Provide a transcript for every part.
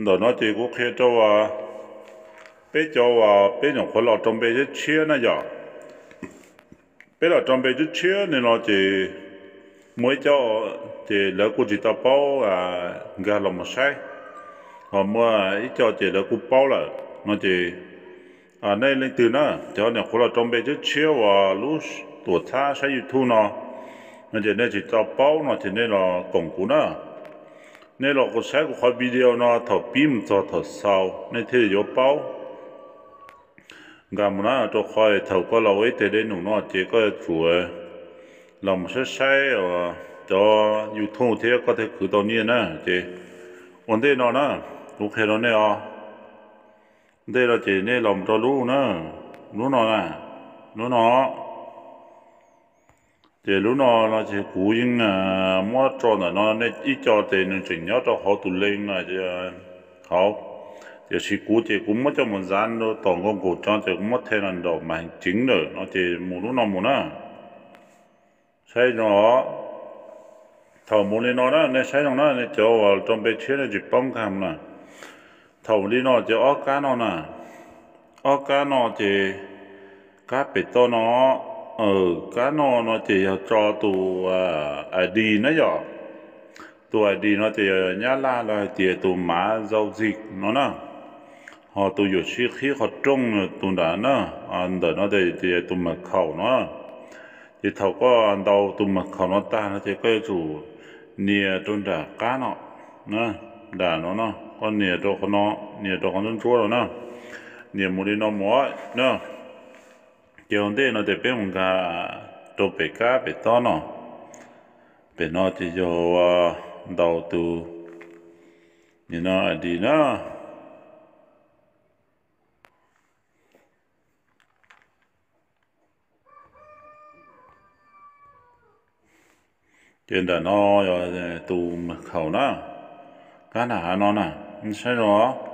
Ntawm no ces kuv qhia rau peb cov uas peb nyuam qhuav los rau npe tshiab tshiab na yom. Peb los rau npe tshiab tshiab li no ces muaj ib co ces lawv kuj tsis tau paub nkag los mus saib, ho muaj ib co ces lawv kuj paub lawm no ces nej leej twg na, cov nyuam qhuav los rau npe tshiab tshiab uas lub tuam txhab saib YouTube no, no ces nej tsis tau paub no ces nej los koom kuv na. Nej los kuv saib kuv qhov video no thaum pib mus txog thaum xaus nej thiaj li yuav paub. Nkag mus na, rau qhov thaum koj los ua ib teg dej num no ces koj yuav tsum los mus saib saib cov YouTube thiab koj thiaj khwv tau nyiaj na. Ces ua ntej no na, kuv qhia rau nej os. Ntej no ces nej los mus rau lub na, lub no na, lub no. Ces lub no no ces kuv yeej muab tso ntawm no, nej ib co ces nws tseem nyob rau hauv tus link no, hauv. Tiam sis kuv ces kuv muab coj mus zav rau tom Google tso ces kuv muab the los nraum mas heev ceev lawm no ces mus lub no mus na. Saib no, thaum mus li no na nej saib no na, nej cov uas rau npe tshiab nej tsis paub nkag mus na. Thaum li no ces ob kab no na, ob kab no ces kab pem toj no, kab no no ces yog tso tus ID na yom. Tus ID no ces yog Nyab Laj lawv hais tias tus mav zau zig no na. Ho tus yuam sij qhib qhov rooj tus nram na, ntawm no ces tus mas khaum no. Ces thaum koj ntaus tus mas khaum no tag no ces koj yuav tsum nias rau nram qab no, nram no no, koj nias rau qhov no, nias rau qhov ntsuab ntsuab no na. Nias mus li no mus na. Ces ua ntej no ces peb mus nkag rau pem kab pem tob no. Pem no ces yog ntaus tus, nim no ID na. Ces nram no yog tus mas khaum na, kab nram hav no na, saib zoo.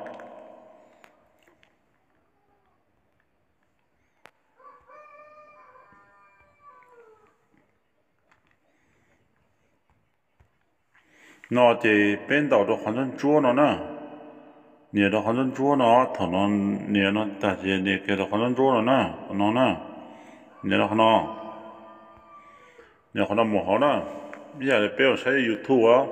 No ces peb ntaus rau qhov ntsuab ntsuab no na, nias rau qhov ntsuab ntsuab no, thaum no nias no tag ces nias kiag rau qhov ntsuab ntsuab no na, qhov no na, nias rau qhov no, nias qhov no mus hauv na, ib yam li peb mus saib YouTube os.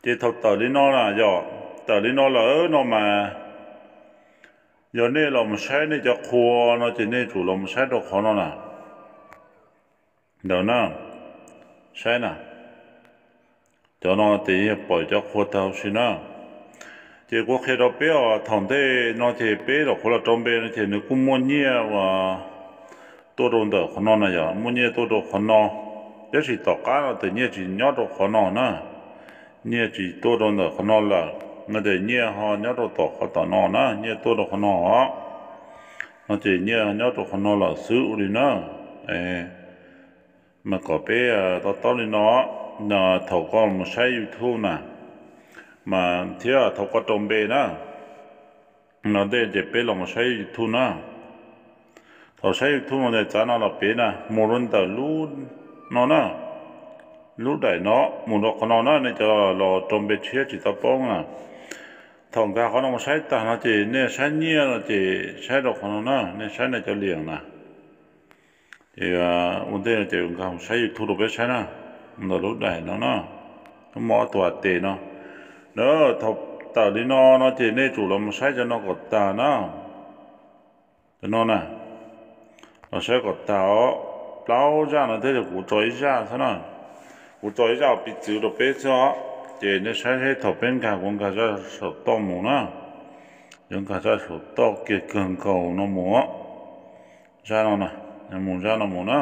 Ces thaum tawm li no na yom, tawm li no lawm no mas yog nej los mus saib nej cov qhua no ces nej tsum los mus saib rau qhov no na. Ntawm na, saib na, cov no ces yog pom cov qhua tag huv si na. Ces kuv qhia rau peb os, thaum ntej no ces peb los qhuav los rau npe no ces nws kuj muaj nyiaj uas tuaj rau ntawm qhov no na yom, muaj nyiaj tuaj rau qhov no. Tab sis tom qab no ces nyiaj tsis nyob rau qhov no na, nyiaj tsis tuaj rau ntawm qhov no lawm no ces nyiaj ho nyob rau tom qhov tom no na, nyiaj tuaj rau qhov no os. No ces nyiaj nyob rau qhov no lawm xwb ua li na. Mas kom peb to taub li no, thaum koj mus saib YouTube na, mas thiab thaum koj rau npe na, no ntej ces peb los mus saib YouTube na. Thaum saib YouTube no ces txav no los pem na, mus rau ntawm lub no na, lub daim no, mus rau qhov no na, nej cov los rau npe tshiab tsis tau paub na. Thaum nkag qhov no mus saib tag no ces nej saib nyiaj no ces saib rau qhov no na, nej saib nej cov liam na. Ces ua ntej no ces nkag mus saib YouTube rau peb saib na, ntawm lub daim no na, muaj ob tug tes no. Thaum tawm li no no ces nej tsum los mus saib cov no kom tag na. Cov no na, los saib kom tag os. Plaub zaj no thiab ces kuv tso ib zaj xwb na. Kuv tso ib zaj piv txwv rau peb xwb os. Ces nej saib seb thaum peb nkag kuv nkag zaj saum toj mus na. Yuav nkag zaj saum toj kiag kawg nkaus no mus. Zaj no na, mus zaj no mus na.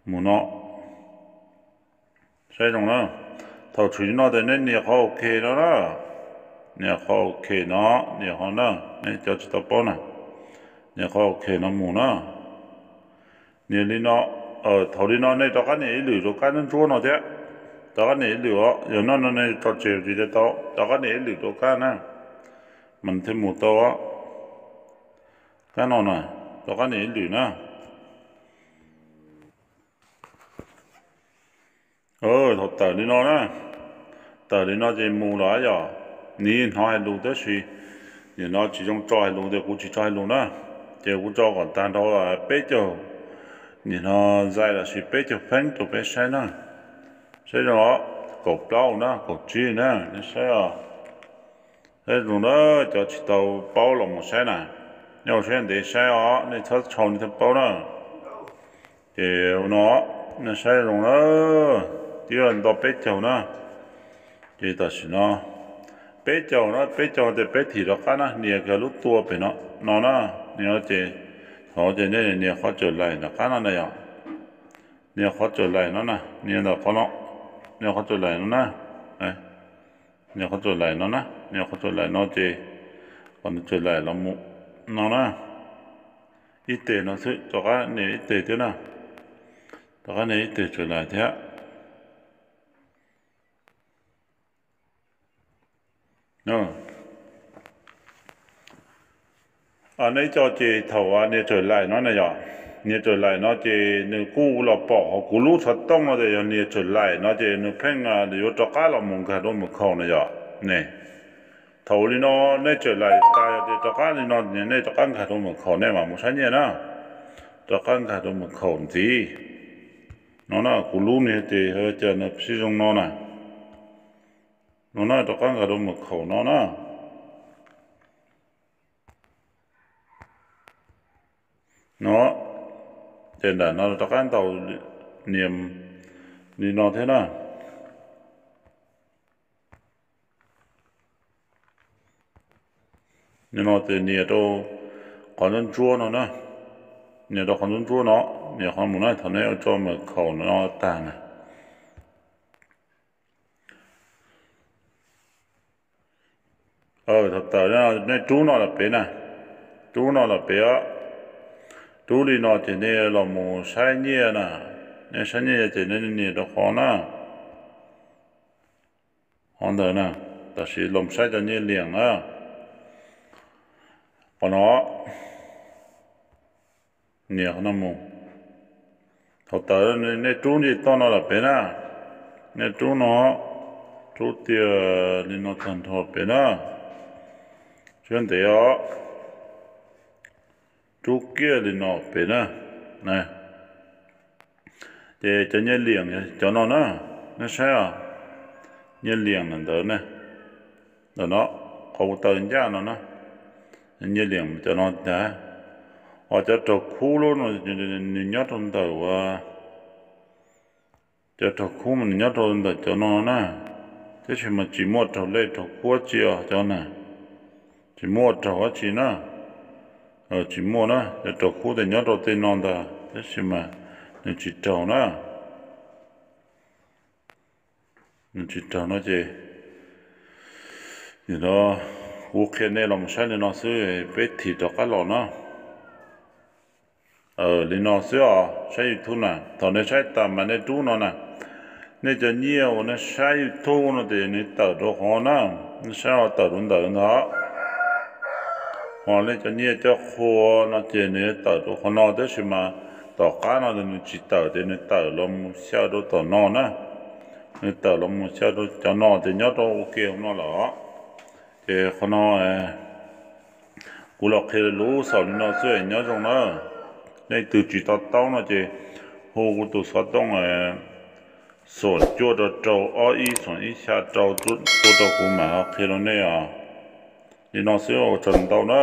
Mus no. Saib zoo na. Thaum tshwm li no ces nej nias qhov OK no na. Nias qhov OK no, nias qhov na, nej cov tsis tau paub na. Nias qhov OK no mus na. Nias li no, thaum li no nej rov qab nias ib lwm rau kab ntsuab ntsuab no thiab. Rov qab nias ib lwm os, yog no no nej tso tseg tsis tau, rov qab nias ib lwm rau kab na, mas thiaj mus tau. Kab no na, rov qab nias ib lwm na. Thaum tawm li no na, Tawm li no ces mus lawm yom. Nws yeej hnov hais lus tab sis nim no tsis zoo tso hais lus tias kuv tsis tso hais lus na. Ces kuv tso kom tag nrho peb caug, nim no zais los sis peb caug pheej rau peb saib na. Saib zoo os, kaum plaub na, kaum tsib na, nej saib os. Saib zoo na, cov tsis tau paub los mus saib na, nej ua siab ntev saib os, nej txhob tshau nej thiaj paub na. Ces no, nej saib zoo na, twb nto peb caug na. Ces tam sim no peb caug na, peb caug ces peb thim rov qab na, nias kiag lub tua pem no, no na, nias ces, thaum ces nej nias qhov tsaws laim nram qab no na yom. Nias qhov tsaws laim no na, nias ntawm qhov no, nias qhov tsaws laim no na, nias qhov tsaws laim no na, nias qhov tsaws laim no ces kom nws tsaws laim los mus no na. Ib teg no xwb, rov qab nias ib teg thiab na, rov qab nias ib teg tsaws laim thiab. Nej cov ces thaum nias tsaws laim no na yom, nias tsaws laim no ces nws kuj los pom hauv kuv lub xov tooj no tias yog nias tsaws laim no ces nws pheej yuav rov qab los mus nkag rau mus khaum na yom. Ne, thaum li no nej tsaws laim tas yog tias rov qab li no nej rov qab nkag rau mus khaum nej mam mus saib nyiaj na, rov qab nkag rau mus khaum ntxiv. No na, kuv lub ni ces cas nws sib zoo no na. No na, rov qab nkag rau mus khaum no na. No, ces nram no rov qab ntaus nias li no thiab na. Nim no ces nias rau qhov ntsuab ntsuab no na, nias rau qhov ntsuab ntsuab no, nias qhov mus na, thaum nej ua tso mus khaum no tag na. Thaum tawm nej rub no los pem na, rub no los pem os. Rub li no ces nej los mus saib nyiaj na, nej saib nyiaj ces nej nias rau qhov na, qhov ntawd na, tam sim los saib cov nyiaj liam na, qhov no, nias qhov no mus. Thaum tawm nej rub nce toj no los pem na, nej rub no, rub tiag li no tag nrho pem na, siab ntev os, rub kiag li no pem na. Ces cov nyiaj liam cov no na, nej saib os, nyiaj liam ntawm ntawd ne, ntawm no, qhov kuv taw ncaj no na, nyiaj liam cov no ntag. Ho cov raug khub lub no nws nyob rau ntawm ua, cov raug khub mas nws nyob rau ntawm cov no na, tab sis mas tsis muaj raug lej raug khub dab tsi os cov na, tsis muaj raug dab tsi na. Tsis muaj na, cov raug khub ces nyob rau tej no ntag tab sis mas nws tsis raug na. Nws tsis raug no ces, nim no kuv qhia nej los mus saib li no xwb, peb thim rov qab los na. Li no xwb os, saib YouTube na, thaum nej saib tas mas nej rub no na, nej cov nyiaj uas nej saib YouTube no ces nws tawm rau qhov na, nej saib tawm rau ntawm ntag. Ho nej cov nyiaj coj qhua no ces nws tawm rau qhov no tab sis mas tom qab no nws tsis tawm ces nws tawm los mus xyaw rau tom no na, nws tawm los mus xyaw rau cov no ces nyob rau ua ke no lawm. Ces qhov no kuv los qhia lus xaus li no xwb, nyob zoo na. Leej twg tsis to taub no ces hu kuv tus xov tooj xoom cuaj rau rau ob ib xoom ib xya rau tuaj rau kuv mam qhia rau nej os. Li no xwb, ua tsaug ntau na.